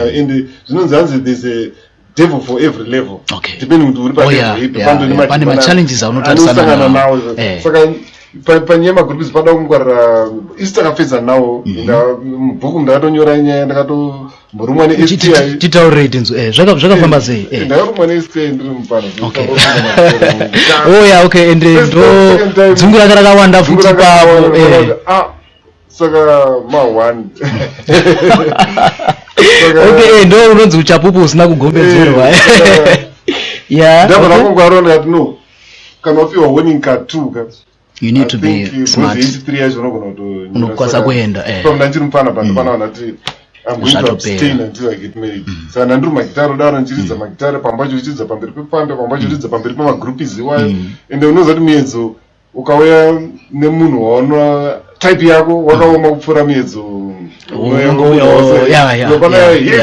And zvinonzi, hanzi there's a devil for every level, depending kuti uri Oh, yeah, palevel ipi. Pane ma-challenges aunotarisana Anosangana nawo. nawo. Saka panyaya yemagroups pada kungwarira. Isu takapedza nawo. Mubhuku ndakatonyora nyaya, ndakatomborumwa neSTI. Titaurire tinzwe, zvakafamba sei? Ndakarumwa neSTI ndiri mupana. Oh yeah, okay, and First ndo time, second time. Dzungu ranga rakawanda futi papo. Ah, saka ma1. Okay, ndo unonzi uchapupu usina kugombedzerwa. Ndabva ndakongwarira, ndikati no, kana wapiwa warning ka2 ka, You need to be smart. 83 yacho unogona kuto Unokwanisa kuenda. From ndachiri mufana, but pana vanati I'm going to Zvatopera. abstain until I get married. Saka ndandiri magitare daro, ndichiridza magitare pamba, chiridza pamberi pepambe pamba, chiridza pamberi pemagroupies iwayo. Ende unoziva kuti miedzo ukauya nemunhu waona type yako wakaoma kupfuura miedzo Unongouya, Unopana heavy.